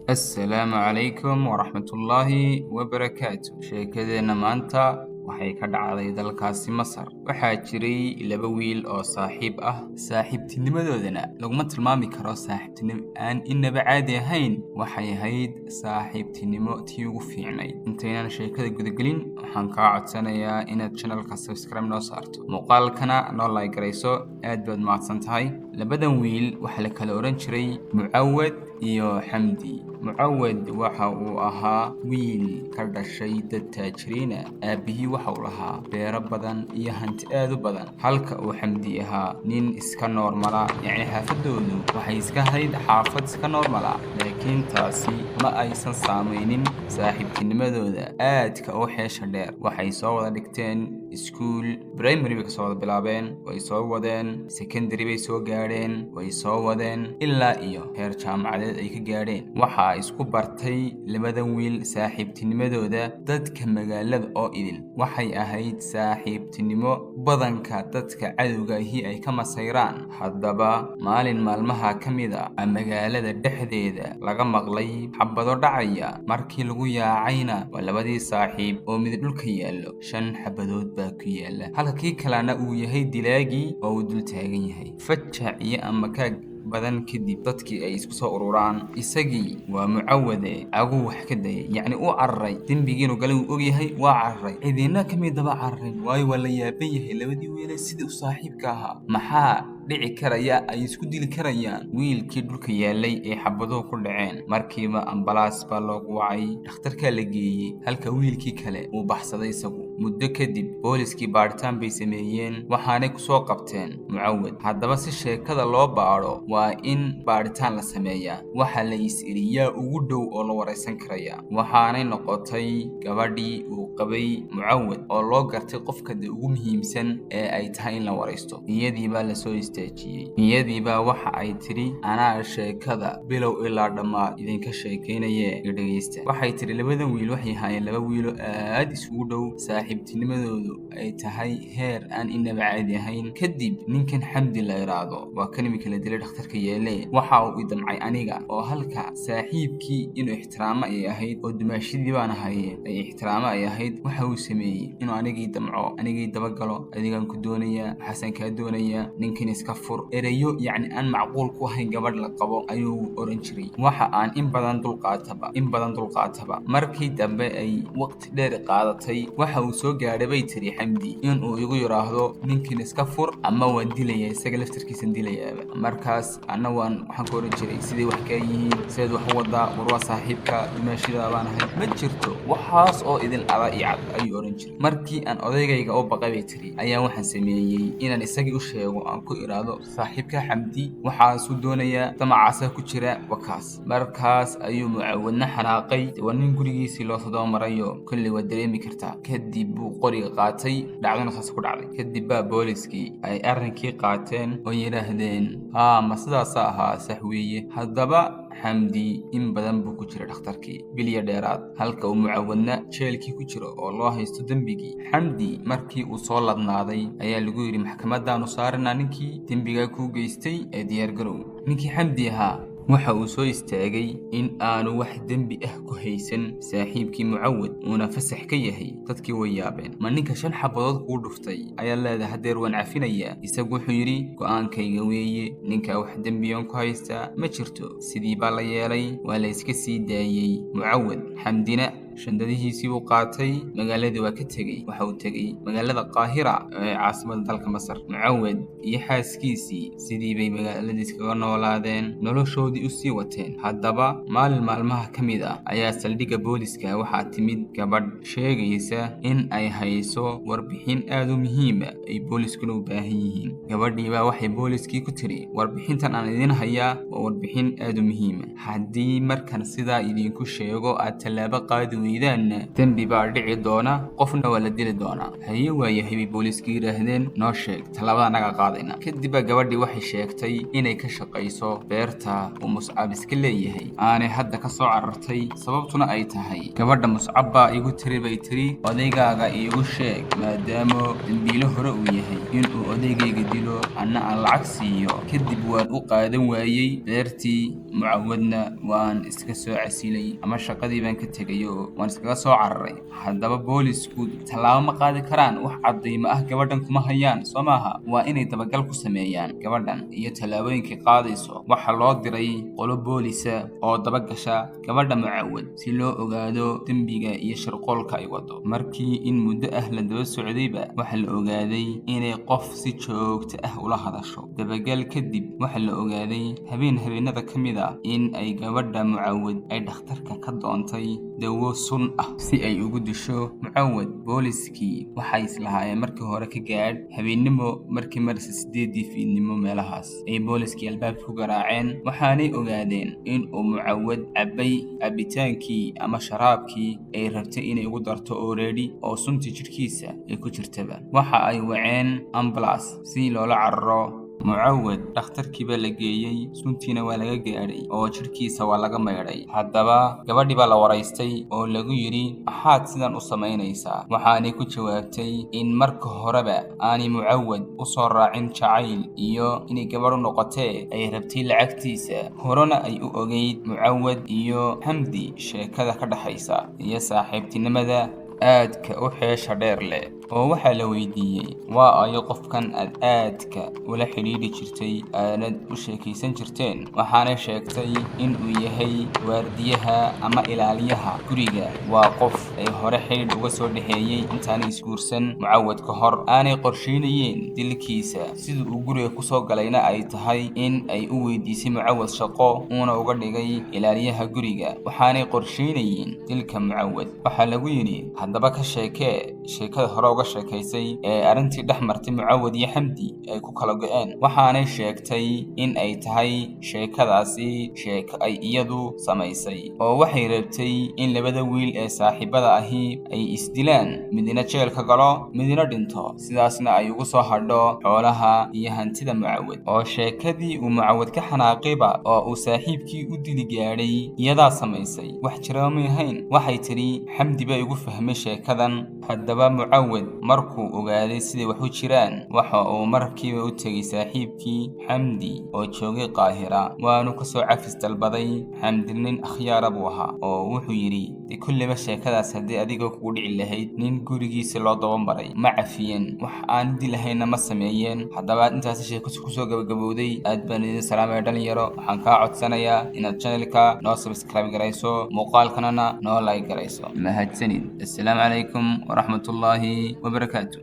Assalaamu calaykum waraxmatullaahi wabarakaatu. Sheekadeenna maanta waxay ka dhacday dalkaasi Masar. Waxaa jiray laba wiil oo saaxiib ah, saaxiibtinimadoodana laguma tilmaami karo saaxiibtinimo aan inaba caadi ahayn. Waxay ahayd saaxiibtinimo tii ugu fiicnayd. Intaynaan sheekada gudagelin, waxaan kaa codsanayaa inaad channelka subscribe noo saarto, muuqaalkana noo like garayso. Aad baad mahadsan tahay. Labadan wiil waxaa la kala odhan jiray Mucawad iyo Xamdi. Mucawad waxa uu ahaa wiil ka dhashay dad taajiriina, aabbihii waxa uu lahaa beero badan iyo hanti aad u badan, halka uu Xamdi ahaa nin iska normal ah. Yacni xaafadoodu waxay iska ahayd xaafad iska normal ah, laakiin taasi ma aysan saamaynin saaxiibtinimadooda aadka u xeesha dheer. Waxay soo wada dhigteen iskuul primary bay kasoo wada bilaabeen, way soo wadeen, secondary bay soo gaadheen, way soo wadeen ilaa iyo heer jaamacadeed ay ka gaadheen. Waxaa isku bartay labadan wiil saaxiibtinimadooda dadka magaalada oo idil. Waxay ahayd saaxiibtinimo badanka dadka cadowga ahi ay ka masayraan. Haddaba maalin maalmaha ka mid a magaalada dhexdeeda laga maqlay xabado dhacaya. Markii lagu yaacayna waa labadii saaxiib oo mid dhulka yaallo, 5 xabadood baa ku yaalla, halka kii kalena uu yahay dilaagii oo uu dul taagan yahay. Fajac iyo amakaag badan kadib dadkii ay isku soo ururaan. Isagii waa Mucawade caguu wax ka dayay, yacni uu cararay. Dembigiinu galay uu ogyahay, waa cararay. Cidina ka midaba cararin, waayo waa la yaaban yahay labadii wiile sidii u saaxiibka ahaa maxaa dhici karaya, ay isku dili karayaan. Wiilkii dhulka yaalay ee xabaduhu ku dhaceen markiiba ambalaas baa loogu wacay, dhakhtarkaa la geeyey, halka wiilkii kale uu baxsaday isagu. Muddo kadib booliskii baadhitaan bay sameeyeen, waxaanay kusoo qabteen Mucawad. Haddaba si sheekada loo baadho waa in baadhitaan la sameeyaa. Waxaa la is iri, yaa ugu dhow oo la waraysan karaya? Waxaanay noqotay gabadhii uu qabay Mucawad oo loo gartay qofka de ugu muhiimsan ee ay tahay in la waraysto. Iyadii baa lasoo istaajiyey. Iyadiibaa waxa ay tidhi, "Anaa sheekada bilow ilaa dhammaad idinka sheekaynaye, dhegaysta." Waxay tidhi, labadan wiil waxay ahaayeen laba wiilo aad isugu dhow, saaxiibtinimadoodu ay tahay heer aan inaba caadi ahayn. Kadib ninkan Xamdi la idhaahdo, waa kan imika la dilay dhakhtarka yeele, waxa uu idamcay aniga oo halka saaxiibkii inuu ixtiraamo ay ahayd oo dumaashadii baan ahaye ay ixtiraamo ay ahayd, waxa uu sameeyey inuu anigii damco, anigii dabagalo, "Adigaan ku doonayaa, waxaasaan kaa doonayaa, ninkan iska fur." Ereyo yacni aan macquul ku ahayn gabadh la qabo ayuu oran jiray. Waxa aan in badan dulqaataba, in badan dulqaataba, markii dambe ay waqti dheer qaadatay, waxa uu soo gaadhay, bay tiri Xamdi, inuu igu yidhaahdo, "Ninkan iska fur ama waan dilaya, isaga laftarkiisan dilayaaba." Markaas anna waan waxaan ku oran jiray, "Sidee wax kaa yihiin? Sideed wax u wadaa? War waa saaxiibka, dumaashidaa baan ahay." "Ma jirto waxaas oo idin ada iyo cad," ayuu oran jiray. Markii aan odaygayga u baqay, bay tiri, ayaa waxaan sameeyey inaan isagii u sheego, aan ku idhaahdo, "Saaxiibka Xamdi waxaasuu doonayaa, damacaasaa ku jira wakaas." Markaas ayuu Mucawadna xanaaqay. Waa nin gurigiisii loo soo marayo, kolley waa dareemi kartaa. Kadib buu qoriga qaatay, dhacdona saas ku dhacday. Kadib baa booliskii ay arrinkii qaateen oo yidhaahdeen, "Haa, ma sidaasa ahaa? Sax weeye." Haddaba Xamdi in badan buu ku jiray dhakhtarkii, bilya dheeraad, halka uu Mucawadna jeelkii ku jiro oo loo haysto dembigii. Xamdi markii uu soo ladnaaday ayaa lagu yidhi, "Maxkamadaanu saaranaa ninkii dembigaa kuu geystay ee diyaargarow." Ninkii Xamdi ahaa waxa uu soo istaagay in aanu wax dembi ah ku haysan saaxiibkii Mucawad, uuna fasax ka yahay. Dadkii way yaabeen. "Ma ninka 5 xabadood kuu dhuftay ayaa leedahay haddeer waan cafinayaa?" Isagu wuxuu yidhi, "Go'aankayga weeye, ninkaa wax dembiyan ku haystaa ma jirto." Sidii baa la yeelay, waa la iska sii daayey Mucawad. Xamdina shandadihiisii buu qaatay, magaaladii waa ka tegey, waxa uu tegey magaalada Qaahira ee caasimada dalka Masar. Mucawad iyo xaaskiisii sidii bay magaaladiis kaga noolaadeen, noloshoodii u sii wateen. Haddaba maalin maalmaha ka mid ah ayaa saldhigga booliska waxaa timid gabadh sheegaysa in ay hayso warbixin aad u muhiima ay booliskuna u baahan yihiin. Gabadhiibaa waxay booliskii ku tiri, "Warbixintan aan idiin hayaa waa warbixin aad u muhiima. Haddii markan sidaa idinku sheego aad tallaabo qaadi weydaanna dembi baa dhici doona, qofna waa la dili doonaa. Haye waayahay, bay booliiskii yidhaahdeen, noo sheeg, tallaabada annagaa qaadayna. Kadib baa gabadhii waxay sheegtay inay ka shaqayso beerta uu Muscab iska leeyahay, aanay hadda ka soo carartay, sababtuna ay tahay gabadha Muscab baa igu tiri, bay tiri, odaygaaga iigu sheeg maadaama dembiilo hore uu yahay inuu odaygayga dilo, anna aan lacag siiyo. Kadib waan u qaadan waayey beertii Mucawadna, waan iska soo casilay ama shaqadii baan ka tegayo, waan iskaga soo cararay. Haddaba boolisku tallaabo ma qaadi karaan, wax caddaymo ah gabadhan kuma hayaan, soo maaha? Waa inay dabagal ku sameeyaan gabadhan iyo tallaabooyinkay qaadayso. Waxaa loo diray qolo boolisa oo dabagasha gabadha Mucawad si loo ogaado dembiga iyo shirqoolka ay wado. Markii in muddo ah la daba socdayba, waxaa la ogaaday inay qof si joogto ah ula hadasho. Dabagal kadib waxaa la ogaaday habeen habeenada ka mid ah in ay gabadha Mucawad ay dhakhtarka ka doontay dawo sun ah si ay ugu disho Mucawad. Booliskii waxay islahaayeen markii hore ka gaadh. Habeennimo markii marisa 8dii fiidnimo meelahaas ay booliskii albaabka ku garaaceen, waxaanay ogaadeen in uu Mucawad cabbay cabbitaankii ama sharaabkii ay rabtay inay ugu darto already, oo suntii jidhkiisa ay ku jirtaba. Waxa ay waceen ambulance si loola cararo Mucawad. Dhakhtarkii baa la geeyey, suntiina waa laga gaadhay oo jidhkiisa waa laga maydhay. Haddaba gabadhii baa la waraystay oo lagu yidhi, maxaad sidan u samaynaysaa? Waxaanay ku jawaabtay in marka horeba aanay Mucawad u soo raacin jacayl iyo inay gabadh u noqotee ay rabtay lacagtiisa, horena ay u ogeyd Mucawad iyo Xamdi sheekada ka dhaxaysa iyo saaxiibtinimada aadka u xeesha dheer leh. Oo waxaa la weydiiyey, waa ayo qofkan aad aadka ula xidhiidhi jirtay, aanad u sheekaysan jirteen? Waxaanay sheegtay in uu yahay waardiyaha ama ilaaliyaha guriga, waa qof ay hore xidhiidh uga soo dhexeeyey intaanay isguursan Mucawad ka hor, aanay qorsheynayeen dilkiisa. Sida uu guriga kusoo galayna ay tahay in ay u weydiisay Mucawad shaqo, uuna uga dhigay ilaaliyaha guriga, waxaanay qorsheynayeen dilka Mucawad. Waxaa lagu yidhi, haddaba ka sheekee sheekada hore uga sheekaysay ee arrintii dhex martay Mucawad iyo Xamdi ay ku kala go'een. Waxaanay sheegtay in ay tahay sheekadaasi sheeko ay iyadu samaysay, oo waxay rabtay in labada wiil ee saaxiibada ahi ay isdilaan, midna jeelka galo, midna dhinto, sidaasna ay ugu soo hadho xoolaha iyo hantida Mucawad. Oo sheekadii uu Mucawad ka xanaaqayba oo uu saaxiibkii u dili gaadhay iyadaa samaysay, wax jira may ahayn. Waxay tidhi, Xamdi baa igu fahmay sheekadan. Haddaba Mucawad markuu ogaaday siday wax u jiraan, waxa uu markiiba u tegey saaxiibkii Xamdi oo joogay Qaahira, waanu kasoo cafis dalbaday. Xamdi nin akhyaara buu ahaa, oo wuxuu yidhi, de kulleyba sheekadaas haddii adigoo kugu dhici lahayd, nin gurigiisa loo dabamaray ma cafiyeen, wax aan dilahayna ma sameeyeen. Haddaba intaasi sheeko kusoo gabagabowday. Aad baan idin salaamaya dhalinyaro. Waxaan kaa codsanayaa inaad channelka noo subscribe garayso, muuqaalkanana noo like garayso. Mahadsanid. Assalaamu calaykum waraxmatullaahi wabarakaatu.